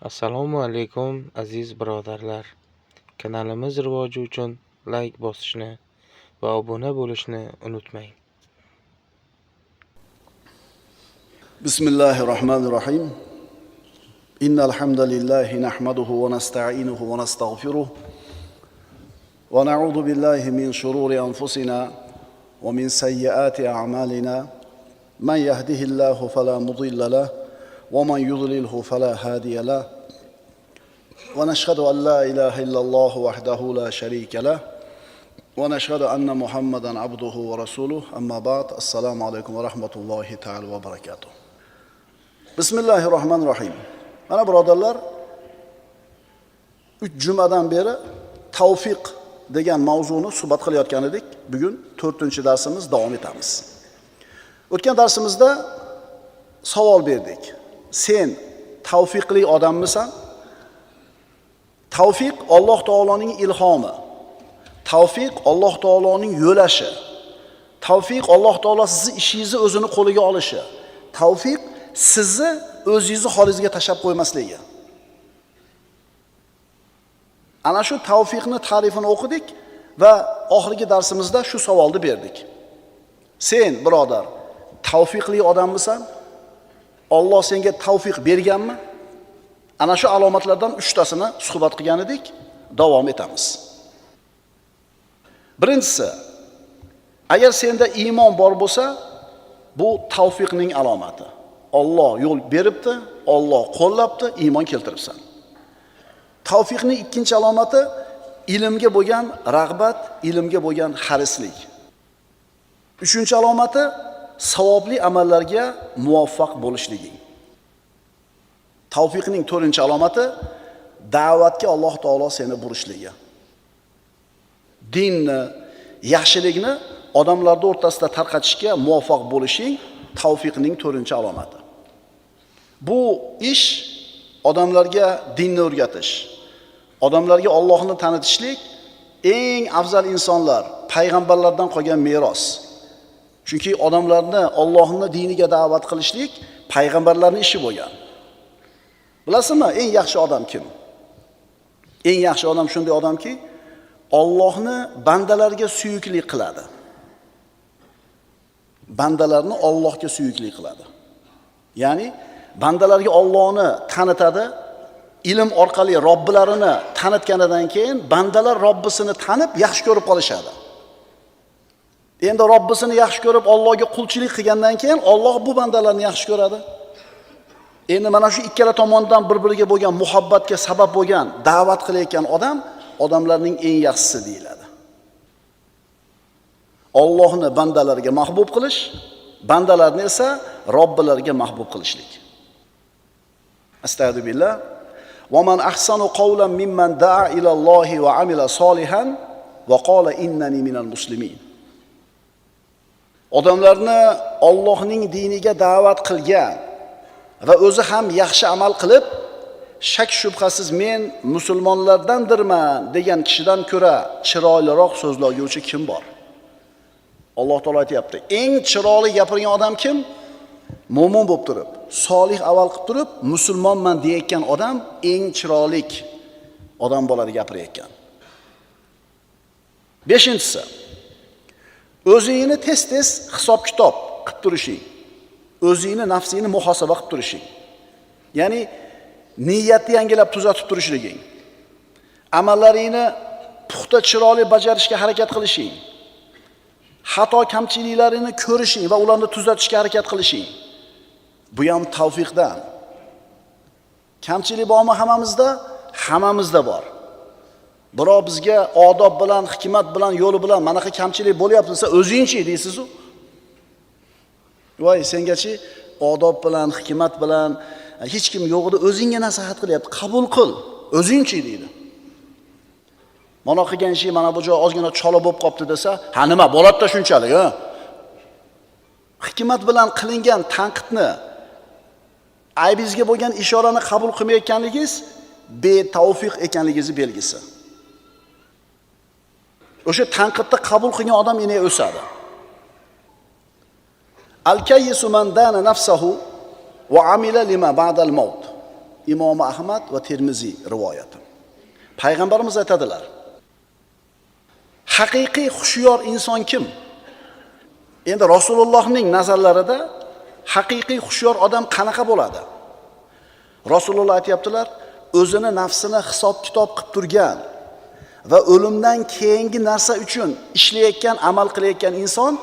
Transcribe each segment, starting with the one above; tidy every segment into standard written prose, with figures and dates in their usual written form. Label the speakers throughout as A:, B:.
A: Assalomu alaykum, aziz birodarlar. Kanalimiz rivoji uchun layk bosishni va obuna bo'lishni unutmang.
B: بسم الله الرحمن الرحيم. إن الحمد لله نحمده ونستعينه ونستغفره ونعوذ بالله من شرور أنفسنا ومن سيئات أعمالنا. من يهده الله فلا مضل له ومن يضلله فلا هادي له. ونشهد أن لا إله إلا الله وحده لا شريك له ونشهد أن محمدا عبده ورسوله. أما بعد، السلام عليكم ورحمة الله تعالى وبركاته. Bismillahirrohmanirrohim. Mana birodarlar, 3 jumadan beri tavfiq degan mavzuni suhbat qilayotgan edik. Bugun 4-darsimiz davom etamiz. O'tgan darsimizda savol berdik. Sen tavfiqli odammisan? Tavfiq Alloh taoloning ilhomi. Tavfiq Alloh taoloning yo'lashi. Tavfiq Alloh taolo sizni ishingizni o'zini qo'liga olishi. Tavfiq sizni o'zingizni holingizga tashlab qo'ymasligi. Ana shu tavfiqni ta'rifini o'qidik va oxirgi darsimizda shu savolni berdik. Sen birodar, tavfiqli odammisan? Alloh senga tavfiq berganmi? Ana shu alomatlardan 3 tasini suhbat qilgan edik, davom etamiz. Birinchisi, agar senda iymon bor bo'lsa, bu tavfiqning alomati. Alloh yo'l beribdi, Alloh qo'llabdi, iymon keltiribsan. Tavfiqning ikkinchi alomati ilmga bo'lgan rag'bat, ilmga bo'lgan harislik. Uchinchi alomati savobli amallarga muvaffaq bo'lishliging. Tavfiqning to'rtinchi alomati da'vatga Alloh taolo seni burishligi. Dinni, yaxshilikni odamlarning o'rtasida tarqatishga muvaffaq bo'lishing tavfiqning to'rtinchi alomati. Bu ish odamlarga dinni o'rgatish, odamlarga Allohni tanitishlik eng afzal insonlar, payg'ambarlardan qolgan meros. Chunki odamlarni Allohning diniga da'vat qilishlik payg'ambarlarning ishi bo'lgan. Bilasizmi, eng yaxshi odam kim? Eng yaxshi odam shunday odamki, Allohni bandalarga suyukli qiladi. Bandalarni Allohga suyukli qiladi. Ya'ni bandalarga Allohni tanitadi, ilm orqali Robbilarini tanitganidan keyin bandalar Robbisini tanib yaxshi ko'rib qolishadi. Endi Robbisini yaxshi ko'rib Allohga qulchilik qilgandan keyin Alloh bu bandalarni yaxshi ko'radi. Endi mana shu ikkala tomondan bir-biriga bo'lgan muhabbatga sabab bo'lgan da'vat qilayotgan odam odamlarning eng yaxshisi deyiladi. Allohni bandalarga mahbub qilish, bandalarni esa Robbilariga mahbub qilishlik. Astagfirullah. Va man ahsanu qawlan mimman da'a ila Allohi va amila solihan va qala innani minal muslimin. Odamlarni Allohning diniga da'vat qilgan va o'zi ham yaxshi amal qilib, shak shubhasiz men musulmonlardandirman degan kishidan ko'ra chiroyliroq so'zlaguvchi kim bor? Alloh taolo aytayapti, eng chiroyli gapirgan odam kim? Mo'min bo'lib turib, solih amal qilib turib, musulmonman deyotgan odam eng chiroyli odam bo'ladi gapirayotgan. Beshinchisi, o'zingni tez-tez hisob-kitob qilib turishing. O'zingni nafsingni muhosaba qilib turishing. Ya'ni niyatni yangilab tuzatib turishliging. Amallaringni puxta chiroyli bajarishga harakat qilishing. Xato kamchiliklarini ko'rishing va ularni tuzatishga harakat qilishing. Bu ham tavfiqdan. Kamchilik bormi hammamizda? Hammamizda bor. Birov bizga odob bilan, hikmat bilan, yo'li bilan manaqa kamchilik bo'lyapti desa, o'zingchi deysiz-u. Voy, sengachi odob bilan, hikmat bilan hech kim yo'g'ida o'zingga nasihat qilyapti, qabul qil, o'zingchi deydi. Mana qilgan ishi mana bu joy ozgina chola bo'lib qopti desa, ha nima bo'ladi-da shunchalik, ha? Hikmat bilan qilingan tanqidni, aybingizga bo'lgan ishorani qabul qilmayotganligingiz betavfiq ekanligingizni belgisi. O'sha tanqidni qabul qilgan odam yana o'sadi. Al-kayyisu man dana nafsahu va amila lima ba'dal maut. Imom Ahmad va Termiziy rivoyati. Payg'ambarimiz aytadilar: haqiqiy hushyor inson kim? Endi Rasulullohning nazarlarida haqiqiy hushyor odam qanaqa bo'ladi? Rasululloh aytayaptilar, o'zini nafsini hisob-kitob qilib turgan va o'limdan keyingi narsa uchun ishlayotgan, amal qilayotgan inson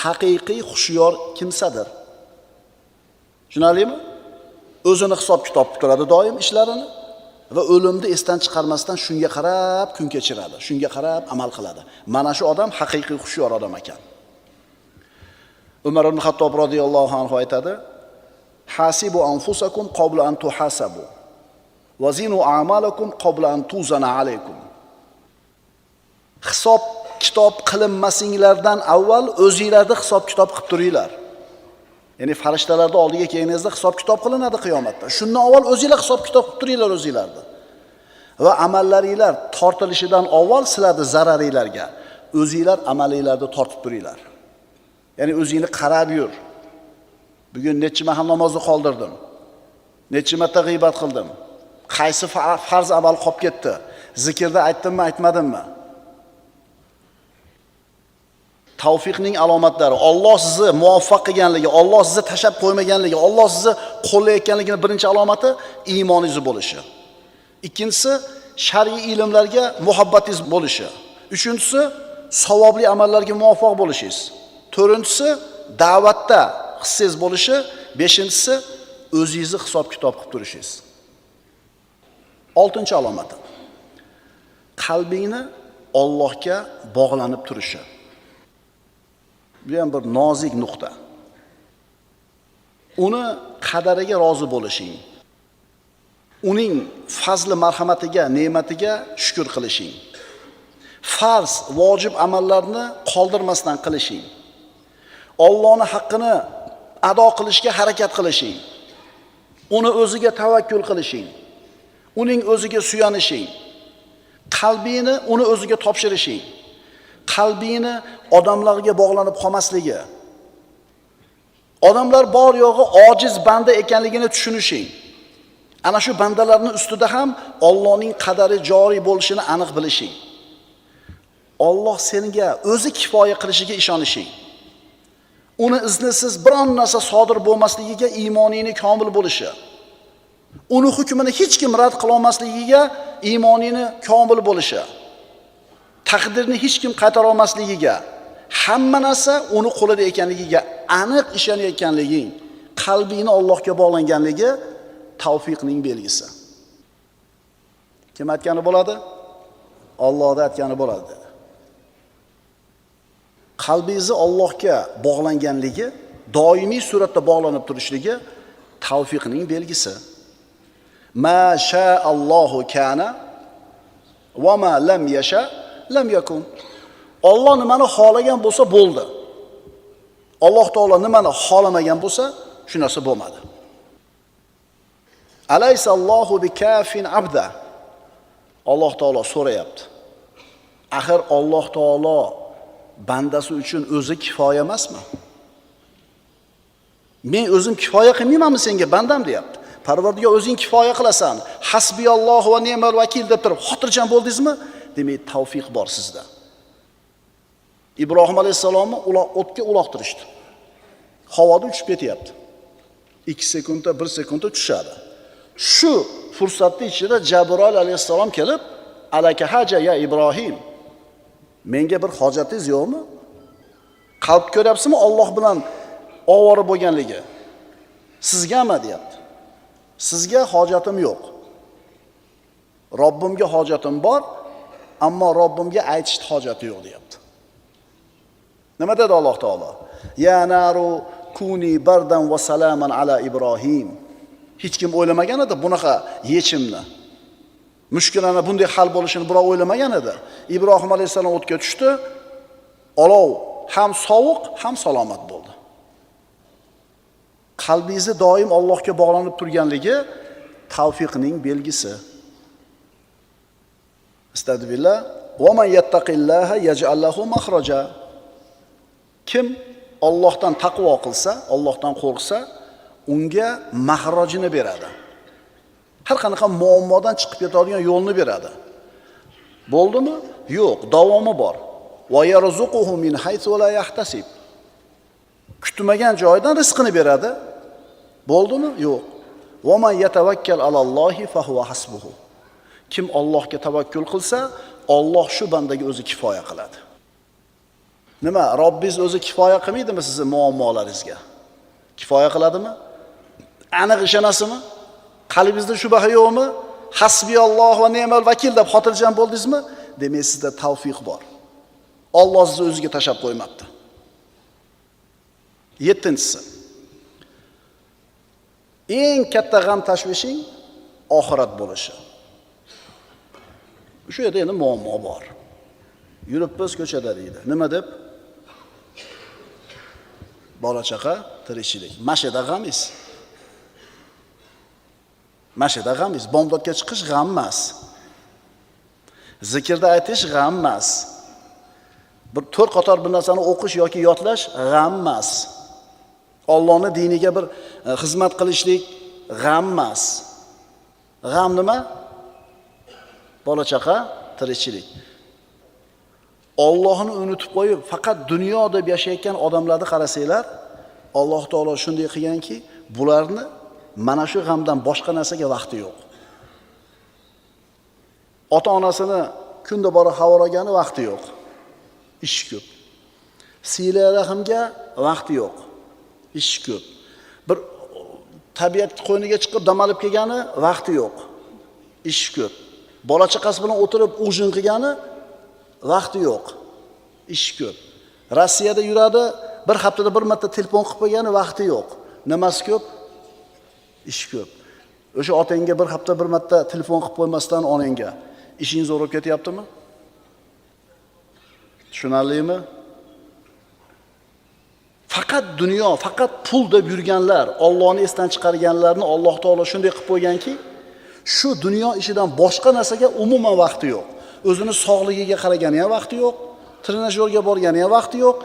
B: haqiqiy hushyor kimsadir. Tushunarlimi? O'zini hisob-kitob qilib turadi doim ishlarini va o'limni esdan chiqarmasdan shunga qarab kun kechiradi, shunga qarab amal qiladi. Mana shu odam haqiqiy hushyor odam ekan. Umar ibn Xattob radhiyallohu anhu aytadi: "Hasibu anfusakum qabla an tuhasabu va zinu a'malakum qabla an tuzana alaykum." Hisob kitob qilinmasinglardan avval o'zingizlarni hisob kitob qilib turinglar. Ya'ni farishtalarning oldiga kelganingizda hisob kitob qilinadi qiyomatda. Shundan avval o'zingizlar hisob kitob qilib turinglar o'zingizlarni. Va amallaringlar tortilishidan avval sizlarni zararinglarga o'zingizlar amalinglarni tortib turinglar. Ya'ni o'zingni qarab yur. Bugun necha mahal namozni qoldirdim? Necha marta g'iybat qildim? Qaysi farz amal qolib ketdi? Zikrda aytdimmi, aytmadimmi? Tavfiqning alomatlari, Alloh sizni muvaffaq qilganligi, Alloh sizni tashab qo'ymaganligi, Alloh sizni qo'llayotganligining birinchi alomati iymoningiz bo'lishi. Ikkinchisi shar'iy ilmlarga muhabbatingiz bo'lishi. Uchinchisi savobli amallarga muvaffaq bo'lishingiz. To'rtinchisi da'vatda hissingiz bo'lishi, beshinchisi o'zingizni hisob-kitob qilib turishingiz. Oltinchi alomati qalbingni Allohga bog'lanib turishi. Bu ham bir nozik nuqta. Uni qadariga rozi bo'lishing, uning fazli marhamatiga, ne'matiga shukr qilishing, farz, vojib amallarni qoldirmasdan qilishing, Allohning haqqini ado qilishga harakat qilishing, uni o'ziga tavakkul qilishing, uning o'ziga suyanishing, qalbingni uni o'ziga topshirishing, qalbingni odamlarga bog'lanib qolmasligi, odamlar bor yo'g'i ojiz banda ekanligini tushunishing. Ana shu bandalarning ustida ham Allohning qadari joriy bo'lishini aniq bilishing. Alloh senga o'zi kifoya qilishiga ishonishing. Uni iznisiz biron narsa sodir bo'lmasligiga iymoningni komil bo'lishi. Uni hukmini hech kim rad qila olmasligiga iymoningni komil bo'lishi. Taqdirni hech kim qaytara olmasligiga, hamma narsa uni qo'lida ekanligiga aniq ishonayotganliging, qalbingni Allohga bog'langanligi tavfiqning belgisi. Kim aytgani bo'ladi? Allohda aytgani bo'ladi dedi. Qalbingizni Allohga bog'langanligi, doimiy suratda bog'lanib turishligi tavfiqning belgisi. Ma sha'allohu kana va ma lam yasha lam yakun. Alloh nimani xohlagan bo'lsa bo'ldi. Alloh taolo nimani xohlamagan bo'lsa, shu narsa bo'lmadi. Alaysallohu bikafin abda. Alloh taolo so'rayapti. Axir Alloh taolo bandasi uchun o'zi kifoya emasmi? Men o'zim kifoya qilmaymanmi senga bandam deyapti. Parvardigor o'zing kifoya qilasan. Hasbiyallohu va ni'mal vakil deb turib xotirjam bo'ldingizmi? Demak, tavfiq bor sizda. Ibrohim alayhissalomni o'tga uloqtirishdi. Havoda uchib ketyapti. 2 sekundda, 1 sekundda tushadi. Shu fursatning ichida Jabroil alayhissalom kelib, "Alaka haja ya Ibrohim? Menga bir hojatingiz yo'qmi? Qalb ko'ryapsizmi Alloh bilan ovora bo'lganligi? Sizgami?" deyapti. Sizga hojatim yo'q. Robbimga hojatim bor, ammo Robbimga aytishni hojati yo'q deyapti. Nima dedi Alloh taolo? Ya naru kuni bardan va salaman ala Ibrohim. Hech kim o'ylamagan edi bunaqa yechimni. Mushkulani bunday hal bo'lishini birov o'ylamagan edi. Ibrohim alayhissalom o'tga tushdi. Olov ham sovuq, ham salomat bo'ldi. Qalbingizni doim Allohga bog'lanib turganligi tavfiqning belgisi. Astagfirullah. Va man yattaqillaha yaj'al lahu makhraja. Kim Allohdan taqvo qilsa, Allohdan qo'rqsa, unga mahrojini beradi. Har qanaqa muammodan chiqib ketadigan yo'lni beradi. Bo'ldimi? Yo'q, davomi bor. Va yarzuquhu min haythu la yahtasib. Kutmagan joydan rizqini beradi. Bo'ldimi? Yo'q. Va man yatawakkal alallohi fa huwa hasbuhu. Kim Allohga tavakkul qilsa, Alloh shu bandaga o'zi kifoya qiladi. Nima, Robbingiz o'zi kifoya qilmaydimi sizni muammolaringizga? Kifoya qiladimi? Aniq ishonasizmi? Qalbingizda shubha yo'qmi? Hasbiyalloh va ni'mal vakil deb xotirjam bo'ldingizmi? Demak, sizda tavfiq bor. Alloh sizni o'ziga tashab qo'ymabdi. 7-inchisi. Eng katta g'am tashvishing oxirat bo'lishi. Shu yerda endi muammo bor. Yuribmiz ko'chada deydi. Nima deb? Bola chaqa, tirikchilik. Mashada g'amiz. Mashada g'amiz. Bomdodga chiqish g'am emas. Zikrda aytish g'am emas. Bir to'rt qator bir narsani o'qish yoki yodlash g'am emas. Allohning diniga bir xizmat qilishlik g'am emas. G'am nima? Bola chaqa, tirikchilik. Allohni unutib qo'yib, faqat dunyo deb yashayotgan odamlarni qarasanglar, Alloh taolo shunday qilganki, bularni mana shu g'amdan boshqa narsaga vaqti yo'q. Ota-onasini kunda borib xabar olgani vaqti yo'q. Ish ko'p. Sila rahimga vaqti yo'q. Ish ko'p. Bir tabiat qo'yniga chiqib dam olib kelgani vaqti yo'q. Ish ko'p. Bola chaqasi bilan o'tirib ujin qilgani vaqti yo'q. Ish ko'p. Rossiyada yuradi, bir haftada bir marta telefon qilib qo'ygani vaqti yo'q. Nimasi ko'p? Ish ko'p. O'sha otangga bir hafta bir marta telefon qilib qo'ymasdan onangga ishing zo'r bo'lib ketyaptimi? Tushunarlimi? Faqat dunyo, faqat pul deb yurganlar, Allohni esdan chiqarganlarni Alloh taolo shunday qilib qo'yganki, shu dunyo ishidan boshqa narsaga umuman vaqti yo'q. O'zini sog'ligiga qaragani ham vaqti yo'q, trenajyorga borgani ham vaqti yo'q,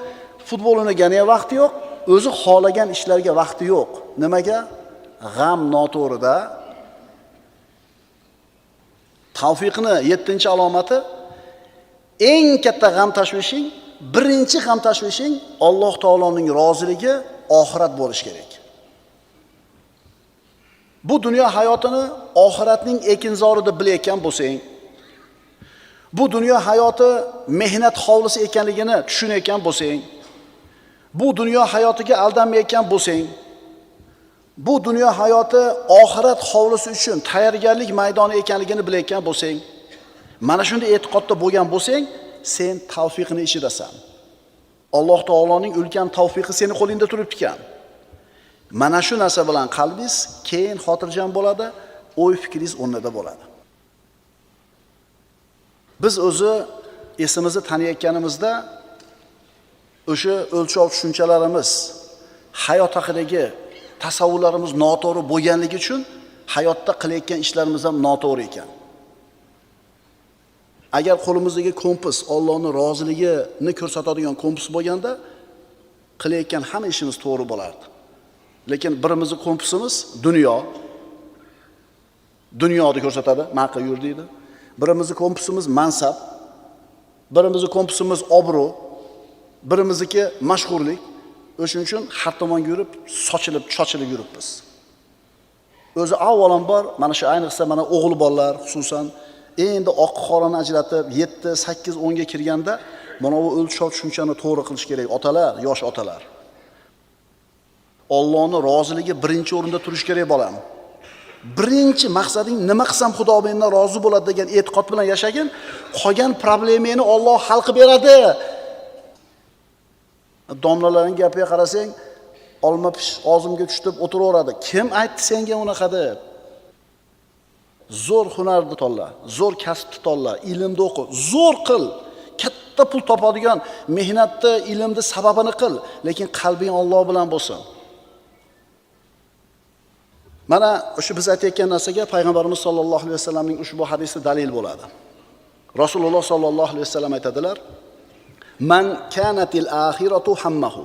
B: futbol o'ynagani ham vaqti yo'q, o'zi xohlagan ishlarga vaqti yo'q. Nimaga? G'am noto'g'rida. Tavfiqni 7-alomati eng katta g'am tashvishing, birinchi g'am tashvishing Alloh taoloning roziligi, oxirat bo'lish kerak. Bu dunyo hayotini oxiratning ekinzori deb bilayotgan bo'lsang, bu dunyo hayoti mehnat hovlisi ekanligini tushunayotgan bo'lsang, bu dunyo hayotiga aldanmayotgan bo'lsang, bu dunyo hayoti oxirat hovlisi uchun tayyorgarlik maydoni ekanligini bilayotgan bo'lsang, mana shunday e'tiqodda bo'lgan bo'lsang, sen tavfiqni ishidasan. Alloh taoloning ulkan tavfiqi seni qo'lingda turibdi ekan. Mana shu narsa bilan qalbingiz keyin xotirjam bo'ladi, o'y-fikringiz o'rnida bo'ladi. Biz o'zi esimizni taniyotganimizda o'sha o'lchov tushunchalarimiz, hayot haqidagi tasavvurlarimiz noto'g'ri bo'lganligi uchun hayotda qilayotgan ishlarimiz ham noto'g'ri ekan. Agar qo'limizdagi kompas Allohning roziligini ko'rsatadigan kompas bo'lganda, qilayotgan hamma ishimiz to'g'ri bo'lardi. Lekin birimizning kompasimiz dunyo, dunyoni ko'rsatadi, maqa yur deydi. Birimizning kompasimiz mansab, birimizning kompasimiz obro', birimizniki mashhurlik. O'shuning uchun har tomonga yurib, sochilib, chochilib yuribmiz. O'zi avvalambor mana shu ayniqsa mana o'g'il bolalar xususan endi oq qorani ajratib 7, 8, 10 ga kirganda mana bu o'lchov tushunchani to'g'ri qilish kerak otalar, yosh otalar. Allohning roziligi birinchi o'rinda turish kerak bolam. Birinchi maqsading nima qilsam Xudo mendan rozi bo'ladi degan e'tiqod bilan yashagin, qolgan problemingni Alloh hal qilib beradi. Domlalarning gapiga qarasang, olma pish og'zimga tushib o'tiraveradi. Kim aytdi senga unaqa deb? Zo'r hunarni tanla, zo'r kasbni tanla, ilmni o'qi, zo'r qil. Katta pul topadigan mehnatni, ilmni sababini qil, lekin qalbing Alloh bilan bo'lsin. Mana o'sha biz aytayotgan narsaga payg'ambarimiz sollallohu alayhi vasallamning ushbu hadisi dalil bo'ladi. Rasululloh sollallohu alayhi vasallam aytadilar: Man kanatil axiratu hammahu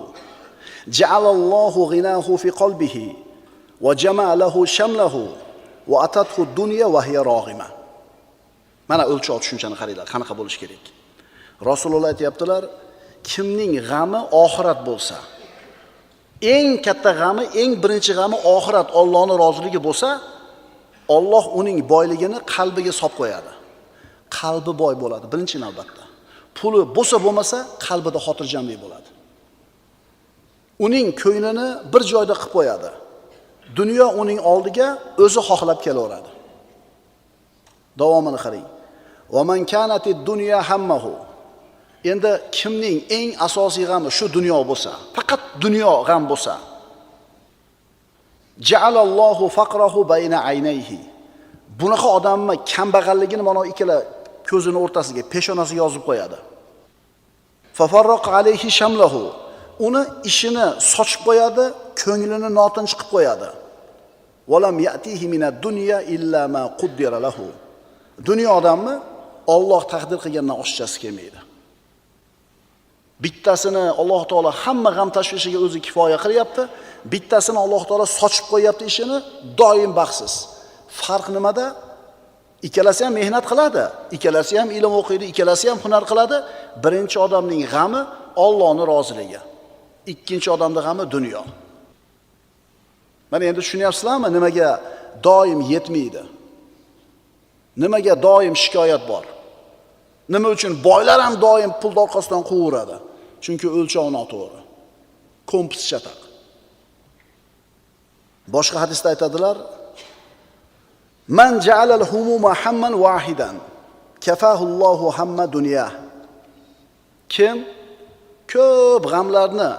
B: ja'alallohu g'inahu fi qalbihi va jama'a lahu shamlahu va atathu dunya va hiya rog'ima. Mana o'lchov tushunchani qaranglar, qanaqa bo'lish kerak. Rasululloh aytayaptilar, kimning g'ami oxirat bo'lsa, eng katta g'ami, eng birinchi g'ami oxirat, Allohning roziligi bo'lsa, Alloh uning boyligini qalbiga solib qo'yadi. Qalbi boy bo'ladi birinchi navbatda. Puli bo'lsa bo'lmasa qalbida xotirjamlik bo'ladi. Uning ko'nglini bir joyda qilib qo'yadi. Dunyo uning oldiga o'zi xohlab kelaveradi. Davomini qarang. Va man kanatid dunya hammahu. Endi kimning eng asosiy g'ami shu dunyo bo'lsa, faqat dunyo g'am bo'lsa, ja'alallohu faqrahu bayna aynayhi. Bunaqa odamni kambag'alligini mana ikkala ko'zini o'rtasiga, peshonasiga yozib qo'yadi. Fafarraqa alayhi shamlahu. Uni ishini sochib qo'yadi, ko'nglini notinch qilib qo'yadi. Valam ya'tihi minad dunya illa ma quddira lahu. Dunyo odamni Alloh taqdir qilgandan oshchasi kelmaydi. Bittasini Alloh taolo hamma g'am tashvishiga o'zi kifoya qilyapti, bittasini Alloh taolo sochib qo'yapti ishini, doim baxtsiz. Farq nimada? Ikkalasi ham mehnat qiladi, ikkalasi ham ilm o'qiydi, ikkalasi ham hunar qiladi. Birinchi odamning g'ami Allohning roziligi. Ikkinchi odamning g'ami dunyo. Mana endi tushunyapsizlarmi nimaga doim yetmaydi? Nimaga doim shikoyat bor? Nima uchun boylar ham doim pul orqasidan quvaveradi? Chunki o'lchov noto'g'ri. Kompas chataq. Boshqa hadisda aytadilar: Man ja'alal humuma hamman wahidan kafahullohu hamma dunya. Kim ko'p g'amlarni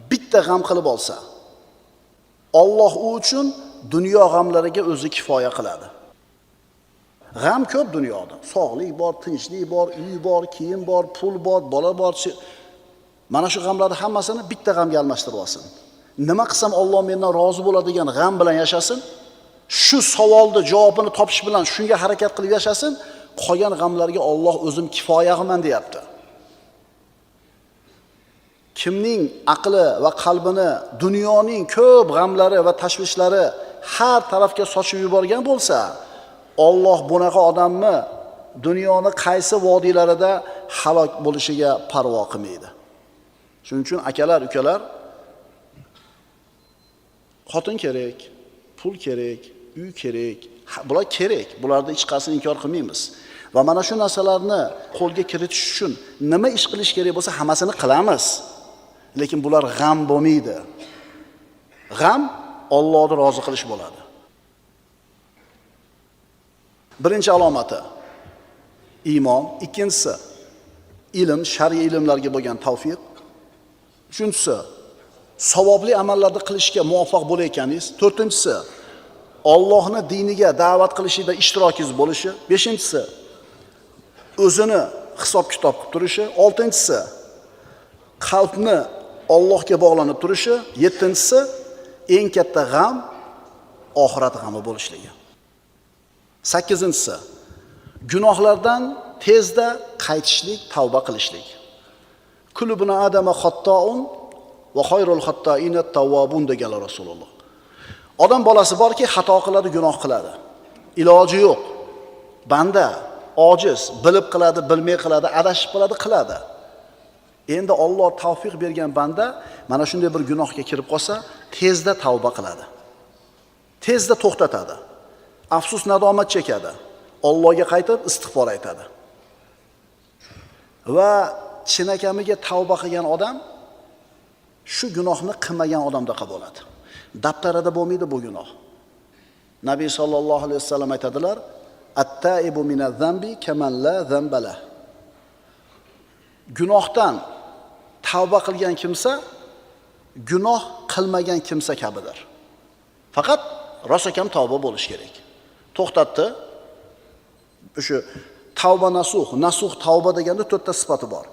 B: bitta g'am qilib olsa, Alloh u uchun dunyo g'amlariga o'zi kifoya qiladi. G'am ko'p dunyoda. Sog'lik bor, tinchlik bor, uy bor, kiyim bor, pul bor, bola bor. Mana shu g'amlarni hammasini bitta g'amga almashtirib olsin. Nima qilsam Alloh mendan rozi bo'ladi degan g'am bilan yashasin. Shu savolni javobini topish bilan shunga harakat qilib yashasin, qolgan g'amlarga Alloh o'zim kifoya qilaman deyapti. Kimning aqli va qalbini dunyoning ko'p g'amlari va tashvishlari har tarafga sochib yuborgan bo'lsa, Alloh bunaqa odamni dunyoni qaysi vodiylarida halok bo'lishiga parvo qilmaydi. Shuning uchun akalar, ukalar, xotin kerak, pul kerak, uy kerak, bular kerak. Bularni hech qaysini inkor qilmaymiz. Va mana shu narsalarni qo'lga kiritish uchun nima ish qilish kerak bo'lsa hammasini qilamiz. Lekin bular g'am bo'lmaydi. G'am Allohni rozi qilish bo'ladi. Birinchi alomati iymon, ikkinchisi ilm, shar'iy ilmlarga bo'lgan tavfiq, uchinchisi savobli amallarni qilishga muvaffaq bo'layotganingiz, to'rtinchisi Allohning diniga da'vat qilishida ishtirokingiz bo'lishi, beshinchisi o'zini hisob-kitob qilib turishi, oltinchisi qalbni Allohga bog'lanib turishi, yettinchisi eng katta g'am oxirat g'ami bo'lishligi. Sakkizinchisi gunohlardan tezda qaytishlik, tavba qilishlik. Kullu buni adama xattoun va xoyrul xattoina tawwabun deganlar Rasululloh. Odam bolasi borki xato qiladi, gunoh qiladi. Iloji yo'q. Banda ojiz, bilib qiladi, bilmay qiladi, adashib qiladi, qiladi. Endi Alloh tavfiq bergan banda mana shunday bir gunohga kirib qolsa, tezda tavba qiladi. Tezda to'xtatadi. Afsus nadomat chekadi. Allohga qaytib istig'for aytadi. Va chinakamiga tavba qilgan odam shu gunohni qilmagan odamdaqa bo'ladi. Daftarida bo'lmaydi bu gunoh. Nabiy sallallohu alayhi vasallam aytadilar: "At-taibu minaz-zambi kaman la zamba lah." Gunohdan tavba qilgan kimsa gunoh qilmagan kimsa kabidir. Faqat rosakam tavba bo'lish kerak. To'xtatdi. O'sha tavba nasuh, nasuh tavba deganda to'rtta sifati bor.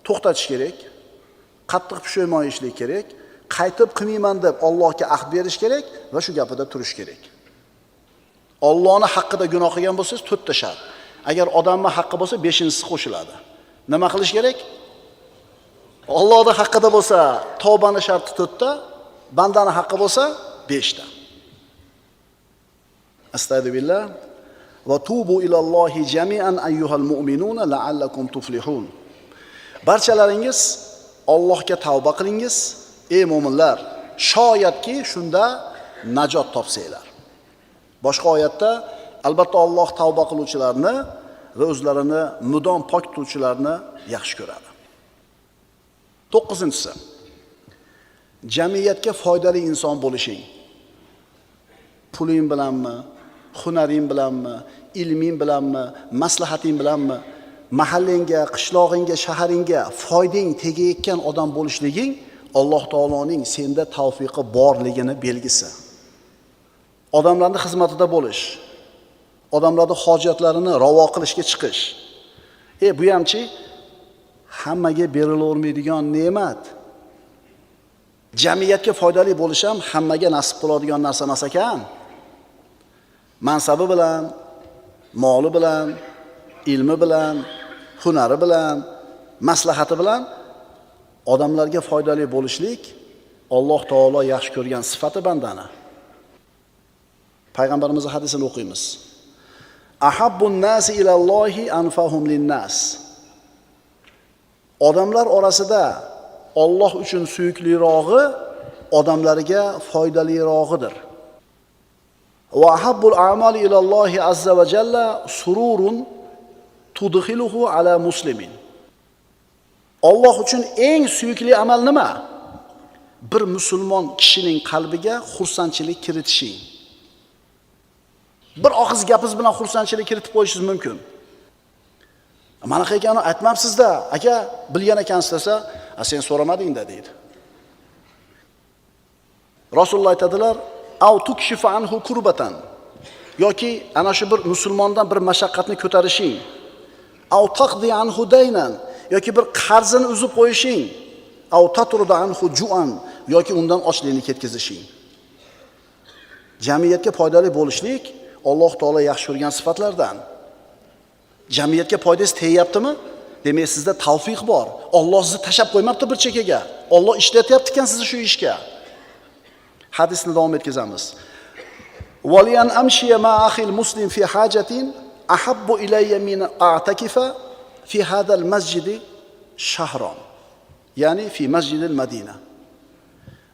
B: To'xtatish kerak, qattiq pushaymon yeyishlik kerak, qaytib qilmayman deb Allohga ahd berish kerak va shu gapida turish kerak. Allohning haqqida gunoh qilgan bo'lsangiz to'rtta shart. Agar odamning haqqi bo'lsa beshinchisi qo'shiladi. Nima qilish kerak? Allohning haqqida bo'lsa tavbani sharti to'rtta, bandaning haqqi bo'lsa 5 ta. Astagfirullah. Va tubu ilallohi jami'an ayyuhal mu'minuna la'allakum tuflihun. Barchalaringiz Allohga tavba qilingiz, ey mo'minlar, shoyatki shunda najot topsanglar. Boshqa oyatda albatta Alloh tavba qiluvchilarni va o'zlarini mudom pok tutuvchilarni yaxshi ko'radi. 9-inchisi. Jamiyatga foydali inson bo'lishing. Puling bilanmi, hunaring bilanmi, ilming bilanmi, maslahating bilanmi, mahallangga, qishlog'ingga, shaharingga foydang tegayotgan odam bo'lishliging Alloh taoloning senda tavfiqi borligini belgisi. Odamlarning xizmatida bo'lish, odamlarning hojatlarini ravo qilishga chiqish. Bu hamchi hammaga berilavermaydigan ne'mat. Jamiyatga foydali bo'lish ham hammaga nasib qiladigan narsa emas ekan. Mansabi bilan, moli bilan, ilmi bilan, hunari bilan, maslahati bilan odamlarga foydali bo'lishlik Alloh taolo yaxshi ko'rgan sifati bandani. Payg'ambarimizning hadisini o'qiymiz. Ahabbun nasi ilallohi anfahum linnas. Odamlar orasida Alloh uchun suyuklirog'i odamlarga foydalirog'idir. Va ahabbul a'mali ilallohi azza va jalla sururun tudkhiluhu ala muslimin. Alloh uchun eng suyukli amal nima? Bir musulmon kishining qalbiga xursandchilik kiritishing. Bir og'iz gapingiz bilan xursandchilik kiritib qo'yishingiz mumkin. Manaqa ekanini aytmabsiz-da, aka, bilgan ekansiz desa, sen so'ramading-da deydi. Rasululloh aytadilar, "Aw tukshifa anhu kurbatan" yoki ana shu bir musulmondan bir mashaqqatni ko'tarishing. Aw taqdi anhu daynan yoki bir qarzini uzib qo'yishing. Aw tatruda anhu ju'an yoki undan ochlikni ketkazishing. Jamiyatga foydali bo'lishlik Alloh taolo yaxshi ko'rgan sifatlardan. Jamiyatga foydangiz tegyaptimi? Demak, sizda tavfiq bor. Alloh sizni tashab qo'ymabdi bir chekkaga. Alloh ishlatyapti ekan sizni shu ishga. Hadisni davom etkazamiz. Waliyan amshiya ma akhil muslim fi hajatin ahabbu ilayya min a'takifa fi hadal masjidi shahron. Ya'ni fi masjidil Madina.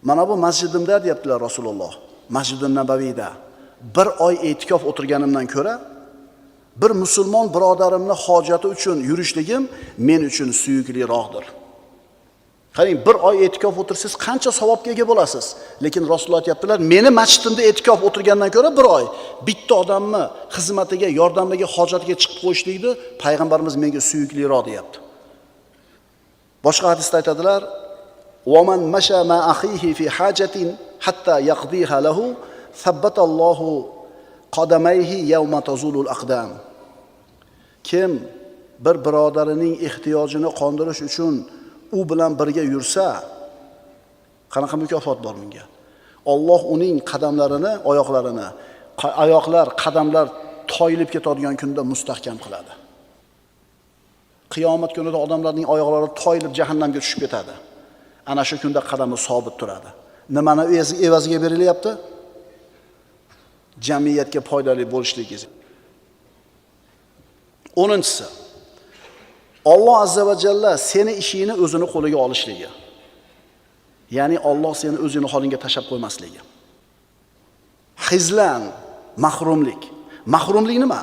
B: Mana bu masjidimda deyaptilar Rasululloh, Masjidun Nabaviyda bir oy e'tikof o'tirganimdan ko'ra bir musulmon birodarimni hojati uchun yurishligim men uchun suyukliroqdir. Qarang, bir oy e'tikof o'tirsangiz qancha savobga ega bo'lasiz. Lekin Rasululloh aytibdilar, meni masjidimda e'tikof o'tirgandan ko'ra bir oy bitta odamni xizmatiga, yordamiga, hojatiga chiqib qo'yishlikni payg'ambarimiz menga suyukliroq deyapti. Boshqa hadisda aytadilar, "Va man masha ma akhihi fi hajatin hatta yaqdiha lahu thabbatallohu qadamayhi yawma tazulul aqdam." Kim bir birodarining ehtiyojini qondirish uchun u bilan birga yursa, qanaqa mukofot bor bunga? Alloh uning qadamlarini, oyoqlarini, oyoqlar, qadamlar toyilib ketadigan kunda mustahkam qiladi. Qiyomat kunida odamlarning oyoqlari toyilib jahannamga tushib ketadi. Ana shu kunda qadami sobit turadi. Nimani evaziga berilyapti? Jamiyatga foydali bo'lishligingiz. 10-inchisi. Alloh azza va jalla seni ishingni o'zini qo'liga olishligi. Ya'ni Alloh seni o'zini holingga tashab qo'ymasligi. Xizlan, mahrumlik. Mahrumlik nima?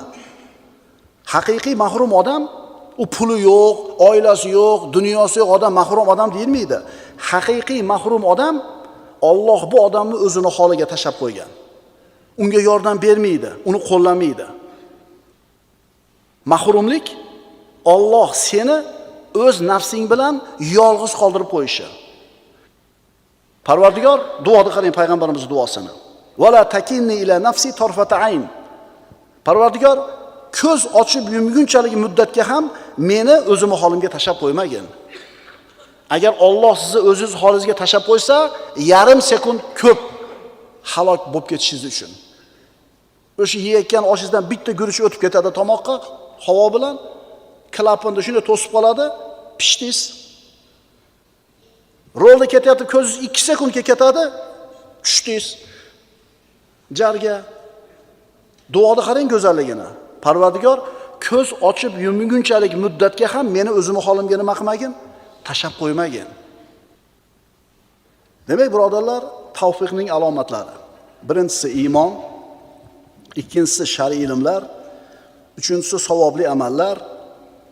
B: Haqiqiy mahrum odam, u puli yo'q, oilasi yo'q, dunyosi yo'q odam mahrum odam deyilmaydi. Haqiqiy mahrum odam Alloh bu odamni o'zini holiga tashab qo'ygan. Unga yordam bermaydi, uni qo'llamaydi. Mahrumlik Alloh seni o'z nafsing bilan yolg'iz qoldirib qo'yishi. Parvardigor duoda qarang payg'ambarimiz duosini. Va la takinni ila nafsi tarfata ayn. Parvardigor ko'z ochib yumgunchalik muddatga ham meni o'zimni holimga tashab qo'ymagin. Agar Alloh sizni o'zingiz holingizga tashab qo'ysa, yarim sekund ko'p halok bo'lib ketishingiz uchun. O'sha yeyotgan oshingizdan bitta guruch o'tib ketadi tomoqqa, havo bilan klapanda shunday to'sib qoladi, pishdingiz. Rolda ketayotib ko'zingiz 2 sekundga ketadi, tushdingiz. Jarga. Duoda qarang go'zalligini. Parvardigor, ko'z ochib yumgunchalik muddatga ham meni o'zimni holimga nima qilmagin? Tashab qo'ymagin. Demak, birodarlar, tavfiqning alomatlari. Birinchisi iymon, ikkinchisi shar'iy ilmlar, uchinchisi savobli amallar,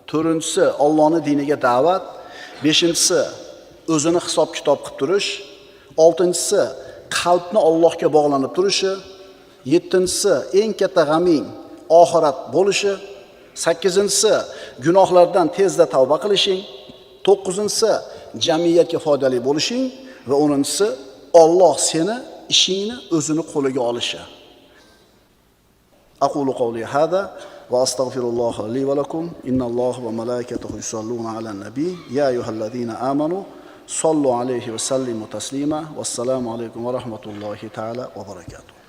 B: to'rtinchisi Allohning diniga da'vat, beshinchisi o'zini hisob-kitob qilib turish, oltinchisi qalbni Allohga bog'lanib turishi, yettinchisi eng katta g'aming oxirat bo'lishi, sakkizinchisi gunohlardan tezda tavba qilishing, to'qqizinchisi jamiyatga foydali bo'lishing va o'ninchisi Alloh seni ishingni o'zini qo'liga olishi. Aqulu qawli hada va astagfirulloha li va lakum. Innalloha va malaikatahu yusalluna alan nabiy ya ayyuhallazina amanu sallu alayhi va sallimu taslima. Vassalomu alaykum va rahmatullohi taala va barakatuh.